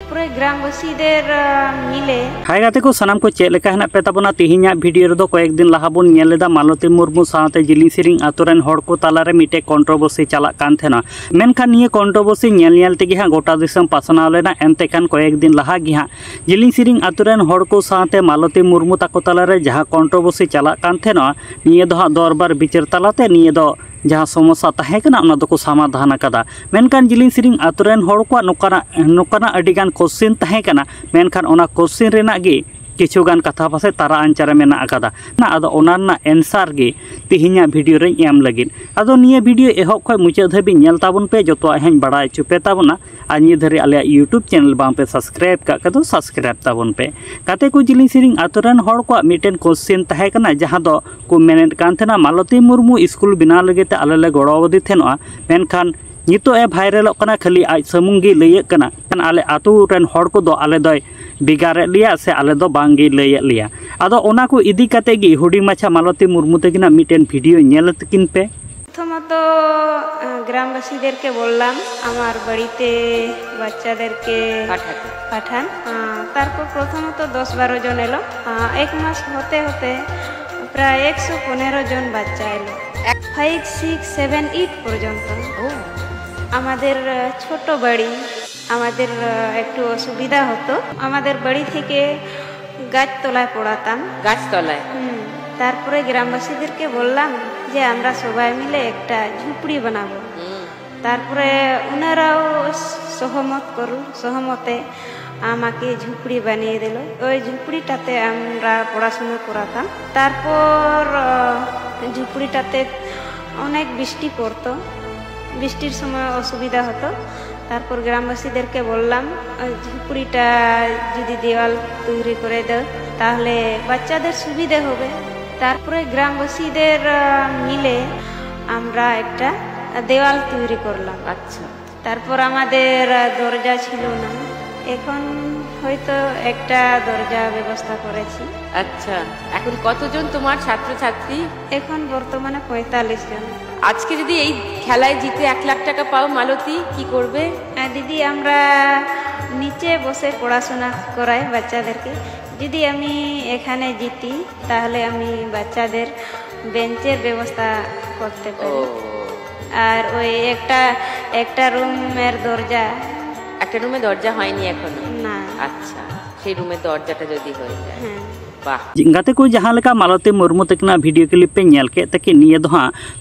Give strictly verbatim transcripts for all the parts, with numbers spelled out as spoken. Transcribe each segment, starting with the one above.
पूरे ग्रामवासीদের আহ, মিলে। হাই গাᱛᱮ ᱠᱚ, ᱥᱟᱱᱟᱢ ᱠᱚ ᱪᱮᱫ ᱞᱮᱠᱟ ᱦᱮᱱᱟᱜ ᱯᱮ ᱛᱟᱵᱚᱱᱟ? ᱛᱮᱦᱮᱧᱟᱜ ᱵᱷᱤᱰᱤᱭᱳ ᱨᱮᱫᱚ ᱠᱚᱭᱮᱠ ᱫᱤᱱ ᱞᱟᱦᱟ ᱵᱚᱱ ᱧᱮᱞ ᱞᱮᱫᱟ ᱢᱟᱞᱚᱛᱤ ᱢᱩᱨᱢᱩ ᱥᱟᱶᱛᱮ ᱡᱤᱞᱤᱧ ᱥᱤᱨᱤᱝ ᱟᱛᱳ ᱨᱮᱱ ᱦᱚᱲ ᱠᱚ ᱛᱟᱞᱟᱨᱮ ᱢᱤᱫᱴᱮᱡ ᱠᱚᱱᱴᱨᱳᱵᱚᱨᱥᱤ ᱪᱟᱞᱟᱜ ᱠᱟᱱ ᱛᱟᱦᱮᱱᱟ᱾ ᱢᱮᱱᱠᱷᱟᱱ ᱱᱤᱭᱟᱹ ᱠᱚᱱᱴᱨᱳᱵᱚᱨᱥᱤ ᱧᱮᱞ ᱧᱮᱞ ᱛᱮᱜᱮ ᱦᱟᱸᱜ ᱜᱚᱴᱟ ᱫᱤᱥᱚᱢ ᱯᱟᱥᱱᱟᱣ ᱞᱮᱱᱟ᱾ ᱮᱱᱛᱮ ᱠᱷᱟᱱ ᱠᱚᱭᱮᱠ ᱫᱤᱱ ᱞᱟᱦᱟ ᱜᱮ ᱦᱟᱸᱜ ᱡᱤᱞᱤᱧ ᱥᱤᱨᱤᱝ ᱟᱛᱳ ᱨᱮᱱ ᱦᱚᱲ ᱠᱚ ᱥᱟᱶᱛᱮ ᱢᱟᱞᱚᱛᱤ ᱢᱩᱨᱢᱩ ᱛᱟᱠᱚ ᱛᱟᱞᱟᱨᱮ ᱡᱟᱦᱟᱸ ᱠᱚᱱᱴᱨᱳᱵᱚᱨᱥᱤ ᱪᱟᱞᱟᱜ ᱠᱟᱱ ᱛᱟᱦᱮᱱᱟ, ᱱᱤᱭᱟᱹ ᱫᱚ ᱦᱟᱸᱜ ᱫᱚᱨᱵᱟᱨ ᱵᱤᱪᱟᱹᱨ ᱛᱟᱞᱟᱛᱮ ᱱᱤᱭᱟᱹ ᱫᱚ ᱡᱟᱦᱟᱸ ᱥᱚᱢᱚᱥᱥᱟ ᱛᱟᱦᱮᱸ ᱠᱟᱱᱟ, ᱚᱱᱟ ᱫᱚᱠᱚ ᱥᱚᱢᱟᱫᱷᱟᱱ ᱟᱠᱟᱫᱟ᱾ ᱢᱮᱱᱠᱷᱟᱱ ᱡᱤᱞᱤᱧ ᱥᱤᱨᱤᱝ ᱟᱛᱳ ᱨᱮᱱ ᱦᱚᱲ ᱠᱚᱣᱟᱜ ᱱᱚᱝᱠᱟᱱᱟᱜ ᱱᱚᱝᱠᱟᱱᱟᱜ ᱟᱹᱰᱤ ᱜᱟᱱ ᱠᱚᱥᱪᱮᱱ ᱛᱟᱦᱮᱸ ᱠᱟᱱᱟ᱾ ᱢᱮᱱᱠᱷᱟᱱ ᱚᱱᱟ ᱠᱚᱥᱪᱮᱱ ᱨᱮᱱᱟᱜ ᱜᱮ ᱠᱤᱪᱷᱩ ᱜᱟᱱ ᱠᱟᱛᱷᱟ ᱯᱟᱥᱮ ᱛᱟᱨᱟ ᱟᱧᱪᱟᱨ ᱨᱮ ᱢᱮᱱᱟᱜ ᱟᱠᱟᱫᱟ᱾ ᱟᱫᱚ ᱚᱱᱟ ᱨᱮᱱᱟᱜ ᱮᱱᱥᱟᱨ ᱜᱮ ᱛᱮᱦᱮᱧᱟᱜ ᱵᱷᱤᱰᱤᱭᱳ ᱨᱮᱧ ᱮᱢ ᱞᱟᱹᱜᱤᱫ᱾ ᱟᱫᱚ ᱱᱤᱭᱟᱹ ᱵᱷᱤᱰᱤᱭᱳ ᱮᱦᱚᱵ ᱠᱷᱚᱱ ᱢᱩᱪᱟᱹᱫ ᱫᱷᱟᱹᱵᱤᱡ ᱧᱮᱞ ᱛᱟᱵᱚᱱ ᱯᱮ, ᱡᱚᱛᱚᱣᱟᱜ ᱦᱟᱸᱜ ᱤᱧ ᱵᱟᱲᱟᱭ ᱦᱚᱪᱚ ᱯᱮ ᱛᱟᱵᱚᱱᱟ᱾ ᱟᱨ ᱱᱤᱭᱟᱹ ᱫᱷᱟᱹᱨᱤᱡ ᱟᱞᱮᱭᱟᱜ YouTube ᱪᱮᱱᱮᱞ ᱵᱟᱝ ᱯᱮ ᱥᱟᱵᱥᱠᱨᱟᱭᱤᱵ ᱠᱟᱜ ᱠᱷᱟᱡ ᱫᱚ ᱥᱟᱵᱥᱠᱨᱟᱭᱤᱵ ᱛᱟᱵᱚᱱ ᱯᱮ᱾ ᱜᱟᱛᱮ ᱠᱚ, ᱡᱤᱞᱤᱧ ᱥᱤᱨᱤᱝ ᱟᱛᱳ ᱨᱮᱱ ᱦᱚᱲ ᱠᱚᱣᱟᱜ ᱢᱤᱫᱴᱮᱱ ᱠᱚᱥᱪᱮᱱ ᱛᱟᱦᱮᱸ ᱠᱟᱱᱟ, ᱡᱟᱦᱟᱸ ᱫᱚ ᱠᱚ ᱢᱮᱱᱮᱫ ᱠᱟᱱ ᱛᱟᱦᱮᱱᱟ ᱢᱟᱞᱚᱛᱤ ᱢᱩᱨᱢᱩ ᱥᱠᱩᱞ ᱵᱮᱱᱟᱣ ᱞᱟᱹᱜᱤᱫ ᱛᱮ ᱟᱞᱮ ᱞᱮ ᱜᱚᱲᱚ ᱟᱫᱮ ᱛᱟᱦᱮᱱᱚᱜᱼᱟ, ᱢᱮᱱᱠᱷᱟᱱ ᱱᱤᱛᱚᱜ ᱮ ᱵᱷᱟᱭᱨᱟᱞᱚᱜ ᱠᱟᱱᱟ, ᱠᱷᱟᱹᱞᱤ ᱟᱡ ᱥᱩᱢᱩᱝ ᱜᱮ ᱞᱟᱹᱭᱟᱹᱜ ᱠᱟᱱᱟ᱾ ᱟᱞᱮ ᱟᱛᱳ ᱨᱮᱱ ᱦᱚᱲ ᱠᱚᱫᱚ ᱟᱞᱮ ᱫᱚᱭ ᱵᱷᱮᱜᱟᱨᱮᱫ ᱞᱮᱭᱟ ᱥᱮ ᱟᱞᱮ ᱫᱚ ᱵᱟᱝ ᱜᱮᱭ ᱞᱟᱹᱭᱮᱫ ᱞᱮᱭᱟ᱾ ᱟᱫᱚ ᱚᱱᱟ ᱠᱚ ᱤᱫᱤ ᱠᱟᱛᱮ ᱜᱮ ᱦᱩᱰᱤᱧ ᱢᱟᱪᱷᱟ ᱢᱟᱞᱚᱛᱤ ᱢᱩᱨᱢᱩ ᱛᱟᱹᱠᱤᱱᱟᱜ ᱢᱤᱫᱴᱮᱱ ᱵᱷᱤᱰᱤᱭᱳ ᱧᱮᱞ ᱛᱟᱹᱠᱤᱱ ᱯᱮ᱾ প্রথমত আহ, গ্রামবাসীদেরকে বললাম আমার বাড়িতে বাচ্চাদেরকে পাঠাতে। পাঠান। আহ, তারপর প্রথমত দশ বারো জন এলো। আহ, এক মাস হতে হতে প্রায় একশো পনেরো জন বাচ্চা এলো। ফাইভ সিক্স সেভেন এইট পর্যন্ত। ও। আমাদের আহ, ছোট বাড়ি, আমাদের আহ, একটু অসুবিধা হতো। আমাদের বাড়ি থেকে গাছতলায় পড়াতাম। গাছতলায়। হুম। তারপরে গ্রামবাসীদেরকে বললাম যে আমরা সবাই মিলে একটা ঝুপড়ি বানাবো। হুম। তারপরে ওনারাও সহমত করল। সহমতে আমাকে ঝুপড়ি বানিয়ে দিল। ওই ঝুপড়িটাতে আমরা পড়াশোনা করাতাম। তারপর আহ, ঝুপড়িটাতে অনেক বৃষ্টি পড়তো। বৃষ্টির সময় অসুবিধা হতো। তারপর গ্রামবাসীদেরকে বললাম, ওই ঝুপড়িটা যদি দেওয়াল তৈরি করে দাও, তাহলে বাচ্চাদের সুবিধে হবে। তারপরে গ্রামবাসীদের আহ, মিলে আমরা একটা দেওয়াল তৈরি করলাম। আচ্ছা। তারপর আমাদের আহ, দরজা ছিল না, এখন হয়তো একটা দরজা ব্যবস্থা করেছি। আচ্ছা, এখন কতজন তোমার ছাত্রছাত্রী? এখন বর্তমানে পঁয়তাল্লিশ জন। আজকে যদি এই খেলায় জিতে এক লাখ টাকা পাও মালতী, কি করবে? আহ, দিদি, আমরা নিচে সে পড়াশোনা করায় বাচ্চাদেরকে। যদি আমি এখানে জিতি, তাহলে আমি বাচ্চাদের বেঞ্চের ব্যবস্থা করতে পারি। আর ওই একটা একটা রুমের দরজা। একটা রুমে দরজা হয়নি এখনো? না। আচ্ছা, সেই রুমের দরজাটা যদি হয়ে যায়। হ্যাঁ। বাহ। ᱜᱟᱛᱮ ᱠᱚ, ᱡᱟᱦᱟᱸ ᱞᱮᱠᱟ ᱢᱟᱞᱚᱛᱤ ᱢᱩᱨᱢᱩ ᱛᱟᱹᱠᱤᱱᱟᱜ ᱵᱷᱤᱰᱤᱭᱳ ᱠᱞᱤᱯ ᱯᱮ ᱧᱮᱞ ᱠᱮᱫ ᱛᱟᱹᱠᱤᱱ, ᱱᱤᱭᱟᱹ ᱫᱚ ᱦᱟᱸᱜ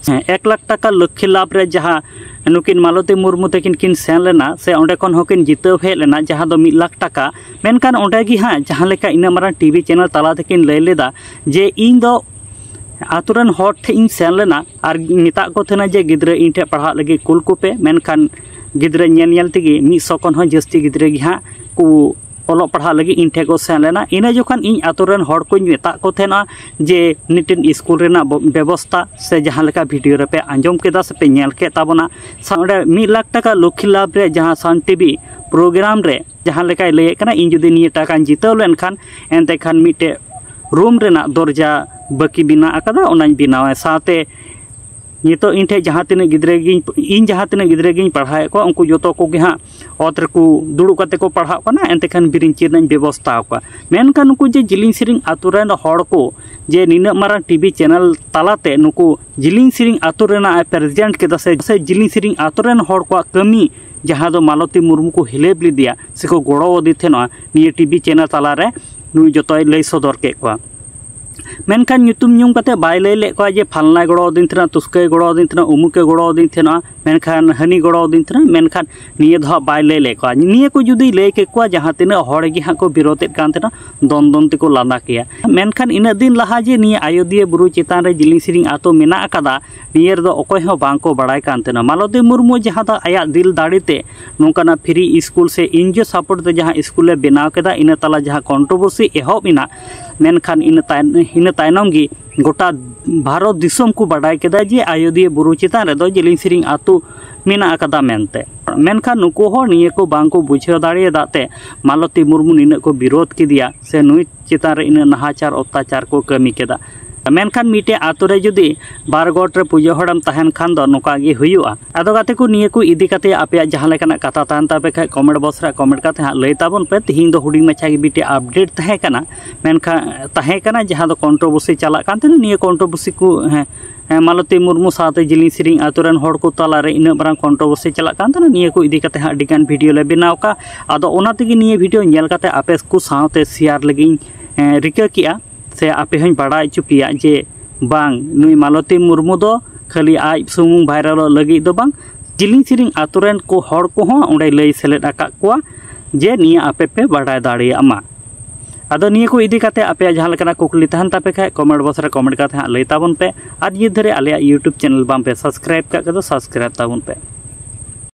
ᱮᱠ ᱞᱟᱠᱷ ᱴᱟᱠᱟ ᱞᱚᱠᱠᱷᱤ ᱞᱟᱵᱷ ᱨᱮ ᱡᱟᱦᱟᱸ ᱱᱩᱠᱤᱱ ᱢᱟᱞᱚᱛᱤ ᱢᱩᱨᱢᱩ ᱛᱟᱹᱠᱤᱱ ᱠᱤᱱ ᱥᱮᱱ ᱞᱮᱱᱟ ᱥᱮ ᱚᱸᱰᱮ ᱠᱷᱚᱱ ᱦᱚᱸᱠᱤᱱ ᱡᱤᱛᱟᱹᱣ ᱦᱮᱡ ᱞᱮᱱᱟ, ᱡᱟᱦᱟᱸ ᱫᱚ ᱢᱤᱫ ᱞᱟᱠᱷ ᱴᱟᱠᱟ᱾ ᱢᱮᱱᱠᱷᱟᱱ ᱚᱸᱰᱮ ᱜᱮ ᱦᱟᱸᱜ ᱡᱟᱦᱟᱸ ᱞᱮᱠᱟ ᱤᱱᱟᱹ ᱢᱟᱨᱟᱝ ᱴᱤᱵᱷᱤ ᱪᱮᱱᱮᱞ ᱛᱟᱞᱟ ᱛᱮᱠᱤᱱ ᱞᱟᱹᱭ ᱞᱮᱫᱟ ᱡᱮ ᱤᱧ ᱫᱚ ᱟᱛᱳ ᱨᱮᱱ ᱦᱚᱲ ᱴᱷᱮᱱ ᱤᱧ ᱥᱮᱱ ᱞᱮᱱᱟ ᱟᱨ ᱢᱮᱛᱟᱜ ᱠᱚ ᱛᱟᱦᱮᱱᱟ ᱡᱮ ᱜᱤᱫᱽᱨᱟᱹ ᱤᱧ ᱴᱷᱮᱱ ᱯᱟᱲᱦᱟᱜ ᱞᱟᱹᱜᱤᱫ ᱠᱩᱞ ᱠᱚᱯᱮ, ᱢᱮᱱᱠᱷᱟᱱ ᱜᱤᱫᱽᱨᱟᱹ ᱧᱮᱞ ᱧᱮᱞ ᱛᱮᱜᱮ ᱢᱤᱫ ᱥᱚ ᱠᱷᱚᱱ ᱦᱚᱸ ᱡᱟᱹᱥᱛᱤ ᱜᱤᱫᱽᱨᱟᱹ ᱜᱮ ᱦᱟᱸᱜ ᱠᱚ ᱚᱞᱚᱜ ᱯᱟᱲᱦᱟᱜ ᱞᱟᱹᱜᱤᱫ ᱤᱧ ᱴᱷᱮᱱ ᱠᱚ ᱥᱮᱱ ᱞᱮᱱᱟ᱾ ᱤᱱᱟᱹ ᱡᱚᱠᱷᱚᱱ ᱤᱧ ᱟᱛᱳ ᱨᱮᱱ ᱦᱚᱲ ᱠᱚᱧ ᱢᱮᱛᱟᱜ ᱠᱚ ᱛᱟᱦᱮᱱᱟ ᱡᱮ ᱢᱤᱫᱴᱮᱱ ᱥᱠᱩᱞ ᱨᱮᱱᱟᱜ ᱵᱚ- ᱵᱮᱵᱚᱥᱛᱟ ᱥᱮ ᱡᱟᱦᱟᱸ ᱞᱮᱠᱟ ᱵᱷᱤᱰᱤᱭᱳ ᱨᱮᱯᱮ ᱟᱸᱡᱚᱢ ᱠᱮᱫᱟ ᱥᱮᱯᱮ ᱧᱮᱞ ᱠᱮᱫ ᱛᱟᱵᱚᱱᱟ, ᱥᱟ- ᱚᱸᱰᱮ ᱢᱤᱫ ᱞᱟᱠᱷ ᱴᱟᱠᱟ ᱞᱚᱠᱠᱷᱤ ᱞᱟᱵᱷ ᱨᱮ ᱡᱟᱦᱟᱸ ᱥᱟᱱ ᱴᱤᱵᱷᱤ ᱯᱨᱳᱜᱨᱟᱢ ᱨᱮ ᱡᱟᱦᱟᱸ ᱞᱮᱠᱟᱭ ᱞᱟᱹᱭᱮᱫ ᱠᱟᱱᱟ, ᱤᱧ ᱡᱩᱫᱤ ᱱᱤᱭᱟᱹ ᱴᱟᱠᱟᱧ ᱡᱤᱛᱟᱹᱣ ᱞᱮᱱᱠᱷᱟᱱ ᱮᱱᱛᱮ ᱠᱷᱟᱱ ᱢᱤᱫᱴᱮᱡ ᱨᱩᱢ ᱨᱮᱱᱟᱜ ᱫᱚᱨᱡᱟ ᱵᱟᱹᱠᱤ ᱢᱮᱱᱟᱜ ᱟᱠᱟᱫᱟ, ᱚᱱᱟᱧ ᱵᱮᱱᱟᱣᱟ᱾ ᱥᱟᱶᱛᱮ ᱱᱤᱛᱚᱜ ᱤᱧ ᱴᱷᱮᱱ ᱡᱟᱦᱟᱸ ᱛᱤᱱᱟᱹᱜ ᱜᱤᱫᱽᱨᱟᱹ ᱜᱤᱧ ᱤᱧ ᱡᱟᱦᱟᱸ ᱛᱤᱱᱟᱹᱜ ᱜᱤᱫᱽᱨᱟᱹ ᱜᱤᱧ ᱯᱟᱲᱦᱟᱣᱮᱫ ᱠᱚᱣᱟ, ᱩᱱᱠᱩ ᱡᱚᱛᱚ ᱠᱚᱜᱮ ᱦᱟᱸᱜ ᱚᱛ ᱨᱮᱠᱚ ᱫᱩᱲᱩᱵ ᱠᱟᱛᱮ ᱠᱚ ᱯᱟᱲᱦᱟᱜ ᱠᱟᱱᱟ, ᱮᱱᱛᱮ ᱠᱷᱟᱱ ᱵᱤᱨᱤᱧᱪᱤ ᱨᱮᱱᱟᱜ ᱤᱧ ᱵᱮᱵᱚᱥᱛᱷᱟ ᱟᱠᱚᱣᱟ᱾ ᱢᱮᱱᱠᱷᱟᱱ ᱱᱩᱠᱩ ᱡᱮ ᱡᱤᱞᱤᱧ ᱥᱮᱨᱮᱧ ᱟᱛᱳ ᱨᱮᱱ ᱦᱚᱲ ᱠᱚ ᱡᱮ ᱱᱤᱱᱟᱹᱜ ᱢᱟᱨᱟᱝ ᱴᱤᱵᱷᱤ ᱪᱮᱱᱮᱞ ᱛᱟᱞᱟᱛᱮ ᱱᱩᱠᱩ ᱡᱤᱞᱤᱧ ᱥᱮᱨᱮᱧ ᱟᱛᱳ ᱨᱮᱱᱟᱜ ᱮ ᱯᱨᱮᱡᱮᱱᱴ ᱠᱮᱫᱟ ᱥᱮ ᱥᱮ ᱡᱤᱞᱤᱧ ᱥᱮᱨᱮᱧ ᱟᱛᱳ ᱨᱮᱱ ᱦᱚᱲ ᱠᱚᱣᱟᱜ ᱠᱟᱹᱢᱤ ᱡᱟᱦᱟᱸ ᱫᱚ ᱢᱟᱞᱚᱛᱤ ᱢᱩᱨᱢᱩ ᱠᱚ ᱦᱤᱞᱟᱹᱯ ᱞᱮᱫᱮᱭᱟ ᱥᱮᱠᱚ ᱜᱚᱲᱚ ᱟᱫᱮ ᱛᱟᱦᱮᱱᱟ, ᱱᱤᱭᱟᱹ ᱴᱤᱵᱷᱤ ᱪᱮᱱᱮᱞ ᱛᱟᱞᱟᱨᱮ ᱱᱩᱭ ᱡᱚᱛᱚᱭ ᱞᱟᱹᱭ ᱥᱚᱫᱚᱨ ᱠᱮᱫ ᱠᱚᱣᱟ᱾ ᱢᱮᱱᱠᱷᱟᱱ ᱧᱩᱛᱩᱢ ᱧᱩᱢ ᱠᱟᱛᱮ ᱵᱟᱭ ᱞᱟᱹᱭ ᱞᱮᱫ ᱠᱚᱣᱟ ᱡᱮ ᱯᱷᱟᱞᱱᱟᱭ ᱜᱚᱲᱚ ᱟᱹᱫᱤᱧ ᱛᱟᱦᱮᱱᱟ, ᱛᱩᱥᱠᱟᱹᱭ ᱜᱚᱲᱚ ᱟᱹᱫᱤᱧ ᱛᱟᱦᱮᱱᱟ, ᱩᱢᱩᱠᱮ ᱜᱚᱲᱚ ᱟᱹᱫᱤᱧ ᱛᱟᱦᱮᱱᱟ, ᱢᱮᱱᱠᱷᱟᱱ ᱦᱟᱹᱱᱤ ᱜᱚᱲᱚ ᱟᱹᱫᱤᱧ ᱛᱟᱦᱮᱱᱟ᱾ ᱢᱮᱱᱠᱷᱟᱱ ᱱᱤᱭᱟᱹ ᱫᱚ ᱦᱟᱸᱜ ᱵᱟᱭ ᱞᱟᱹᱭ ᱞᱮᱫ ᱠᱚᱣᱟ᱾ ᱱᱤᱭᱟᱹ ᱠᱚ ᱡᱩᱫᱤᱭ ᱞᱟᱹᱭ ᱠᱮ ᱠᱚᱣᱟ, ᱡᱟᱦᱟᱸ ᱛᱤᱱᱟᱹᱜ ᱦᱚᱲ ᱜᱮ ᱦᱟᱸᱜ ᱠᱚ ᱵᱤᱨᱳᱫᱮᱫ ᱠᱟᱱ ᱛᱟᱦᱮᱱᱟ, ᱫᱚᱱ ᱫᱚᱱ ᱛᱮᱠᱚ ᱞᱟᱸᱫᱟ ᱠᱮᱭᱟ᱾ ᱢᱮᱱᱠᱷᱟᱱ ᱤᱱᱟᱹᱜ ᱫᱤᱱ ᱞᱟᱦᱟ ᱡᱮ ᱱᱤᱭᱟᱹ ᱟᱭᱳᱫᱤᱭᱟᱹ ᱵᱩᱨᱩ ᱪᱮᱛᱟᱱ ᱨᱮ ᱡᱤᱞᱤᱧ ᱥᱮᱨᱮᱧ ᱟᱛᱳ ᱢᱮᱱᱟᱜ ᱟᱠᱟᱫᱟ, ᱱᱤᱭᱟᱹ ᱨᱮᱫᱚ ᱚᱠᱚᱭ ᱦᱚᱸ ᱵᱟᱝ ᱠᱚ ᱵᱟᱲᱟᱭ ᱠᱟᱱ ᱛᱟᱦᱮᱱᱟ᱾ ᱢᱟᱞᱚᱛᱤ ᱢᱩᱨᱢᱩ ᱡᱟᱦᱟᱸ ᱫᱚ ᱟᱭᱟᱜ ᱫᱤᱞ ᱫᱟᱲᱮ ᱛᱮ ᱱᱚᱝᱠᱟᱱᱟᱜ ᱯᱷᱨᱤ ᱥᱠᱩᱞ ᱥᱮ ᱮᱱᱡᱤᱭᱳ ᱥᱟᱯᱳᱨᱴ ᱛᱮ ᱡᱟᱦᱟᱸ ᱥᱠᱩᱞᱮ ᱵᱮᱱᱟᱣ ᱠᱮᱫᱟ, ᱤᱱᱟᱹ ᱛᱟᱞᱟ ᱡᱟᱦᱟᱸ ᱠᱚᱱᱴᱨᱳᱵᱷᱟᱨᱥᱤ ᱮᱦᱚᱵ ᱮᱱᱟ, ᱢᱮᱱᱠᱷᱟᱱ ᱤᱱᱟᱹ ᱛᱟᱭ- ᱤᱱᱟᱹ ᱛᱟᱭᱱᱚᱢ ᱜᱮ ᱜᱚᱴᱟ ᱵᱷᱟᱨᱚᱛ ᱫᱤᱥᱚᱢ ᱠᱚ ᱵᱟᱰᱟᱭ ᱠᱮᱫᱟ ᱡᱮ ᱟᱭᱳᱫᱤᱭᱟᱹ ᱵᱩᱨᱩ ᱪᱮᱛᱟᱱ ᱨᱮᱫᱚ ᱡᱤᱞᱤᱧ ᱥᱮᱨᱮᱧ ᱟᱛᱳ ᱢᱮᱱᱟᱜ ᱟᱠᱟᱫᱟ ᱢᱮᱱᱛᱮ᱾ ᱢᱮᱱᱠᱷᱟᱱ ᱱᱩᱠᱩ ᱦᱚᱲ ᱱᱤᱭᱟᱹ ᱠᱚ ᱵᱟᱝ ᱠᱚ ᱵᱩᱡᱷᱟᱹᱣ ᱫᱟᱲᱮᱭᱟᱫᱟ ᱛᱮ ᱢᱟᱞᱚᱛᱤ ᱢᱩᱨᱢᱩ ᱱᱤᱱᱟᱹᱜ ᱠᱚ ᱵᱤᱨᱳᱫ ᱠᱮᱫᱮᱭᱟ ᱥᱮ ᱱᱩᱭ ᱪᱮᱛᱟᱱ ᱨᱮ ᱤᱱᱟᱹᱜ ᱱᱟᱦᱟᱪᱟᱨ ᱚᱛᱛᱟᱪᱟᱨ ᱠᱚ ᱠᱟᱹᱢᱤ ᱠᱮᱫᱟ᱾ ᱢᱮᱱᱠᱷᱟᱱ ᱢᱤᱫᱴᱮᱡ ᱟᱛᱳ ᱨᱮ ᱡᱩᱫᱤ ᱵᱟᱨ ᱜᱚᱴ ᱨᱮ ᱯᱩᱡᱟᱹ ᱦᱚᱲᱮᱢ ᱛᱟᱦᱮᱱ ᱠᱷᱟᱱ ᱫᱚ ᱱᱚᱝᱠᱟ ᱜᱮ ᱦᱩᱭᱩᱜᱼᱟ᱾ ᱟᱫᱚ ᱜᱟᱛᱮ ᱠᱚ, ᱱᱤᱭᱟᱹ ᱠᱚ ᱤᱫᱤ ᱠᱟᱛᱮ ᱟᱯᱮᱭᱟᱜ ᱡᱟᱦᱟᱸ ᱞᱮᱠᱟᱱᱟᱜ ᱠᱟᱛᱷᱟ ᱛᱟᱦᱮᱱ ᱛᱟᱯᱮ ᱠᱷᱟᱡ comment box ᱨᱮ comment ᱠᱟᱛᱮ ᱦᱟᱸᱜ ᱞᱟᱹᱭ ᱛᱟᱵᱚᱱ ᱯᱮ᱾ ᱛᱤᱦᱤᱧ ᱫᱚ ᱦᱩᱰᱤᱧ ᱢᱟᱪᱷᱟ ᱜᱮ ᱢᱤᱫᱴᱮᱡ update ᱛᱟᱦᱮᱸ ᱠᱟᱱᱟ, ᱢᱮᱱᱠᱷᱟᱱ ᱛᱟᱦᱮᱸ ᱠᱟᱱᱟ ᱡᱟᱦᱟᱸ ᱫᱚ controversy ᱪᱟᱞᱟᱜ ᱠᱟᱱ ᱛᱟᱦᱮᱱᱟ᱾ ᱱᱤᱭᱟᱹ controversy ᱠᱚ, ᱦᱮᱸ, ᱦᱮᱸ, ᱢᱟᱞᱚᱛᱤ ᱢᱩᱨᱢᱩ ᱥᱟᱶᱛᱮ ᱡᱤᱞᱤᱧ ᱥᱮᱨᱮᱧ ᱟᱛᱳ ᱨᱮᱱ ᱦᱚᱲ ᱠᱚ ᱛᱟᱞᱟᱨᱮ ᱤᱱᱟᱹᱜ ᱢᱟᱨᱟᱝ controversy ᱪᱟᱞᱟᱜ ᱠᱟᱱ ᱛᱟᱦᱮᱱᱟ᱾ ᱱᱤᱭᱟᱹ ᱠᱚ ᱤᱫᱤ ᱠᱟᱛᱮ ᱦᱟᱸᱜ ᱟᱹᱰᱤ ᱜᱟᱱ video ᱞᱮ ᱵᱮᱱᱟᱣ ᱠᱟᱜᱼᱟ᱾ ᱟᱫᱚ ᱚᱱᱟ ᱛᱮᱜᱮ ᱱᱤᱭᱟᱹ video ᱧᱮᱞ ᱠᱟᱛᱮ ᱟᱯᱮ ᱠᱚ ᱥᱟᱶᱛᱮ share ᱞᱟᱹᱜᱤᱫ ᱤᱧ, ᱦᱮᱸ, ᱨᱤᱠᱟᱹ ᱠᱮᱜᱼᱟ, ᱥᱮ ᱟᱯᱮ ᱦᱚᱸᱧ ᱵᱟᱲᱟᱭ ᱦᱚᱪᱚ ᱯᱮᱭᱟ ᱡᱮ ᱵᱟᱝ, ᱱᱩᱭ ᱢᱟᱞᱚᱛᱤ ᱢᱩᱨᱢᱩ ᱫᱚ ᱠᱷᱟᱹᱞᱤ ᱟᱡ ᱥᱩᱢᱩᱝ viralᱚᱜ ᱞᱟᱹᱜᱤᱫ ᱫᱚ ᱵᱟᱝ, ᱡᱤᱞᱤᱧ ᱥᱮᱨᱮᱧ ᱟᱛᱳ ᱨᱮᱱ ᱠᱚ ᱦᱚᱲ ᱠᱚᱦᱚᱸ ᱚᱸᱰᱮ ᱞᱟᱹᱭ ᱥᱮᱞᱮᱫ ᱟᱠᱟᱫ ᱠᱚᱣᱟ ᱡᱮ ᱱᱤᱭᱟᱹ ᱟᱯᱮ ᱯᱮ ᱵᱟᱲᱟᱭ ᱫᱟᱲᱮᱭᱟᱜ ᱢᱟ᱾ ᱟᱫᱚ ᱱᱤᱭᱟᱹ ᱠᱚ ᱤᱫᱤ ᱠᱟᱛᱮ ᱟᱯᱮᱭᱟᱜ ᱡᱟᱦᱟᱸ ᱞᱮᱠᱟᱱᱟᱜ ᱠᱩᱠᱞᱤ ᱛᱟᱦᱮᱱ ᱛᱟᱯᱮ ᱠᱷᱟᱡ comment box ᱨᱮ comment ᱠᱟᱛᱮ ᱦᱟᱸᱜ ᱞᱟᱹᱭ ᱛᱟᱵᱚᱱ ᱯᱮ᱾ ᱟᱨ ᱱᱤᱛ ᱫᱷᱟᱹᱨᱤᱡ ᱟᱞᱮᱭᱟᱜ YouTube channel ᱵᱟᱝ ᱯᱮ subscribe ᱠᱟᱜ ᱠᱷᱟᱡ ᱫᱚ subscribe ᱛᱟᱵᱚᱱ ᱯᱮ᱾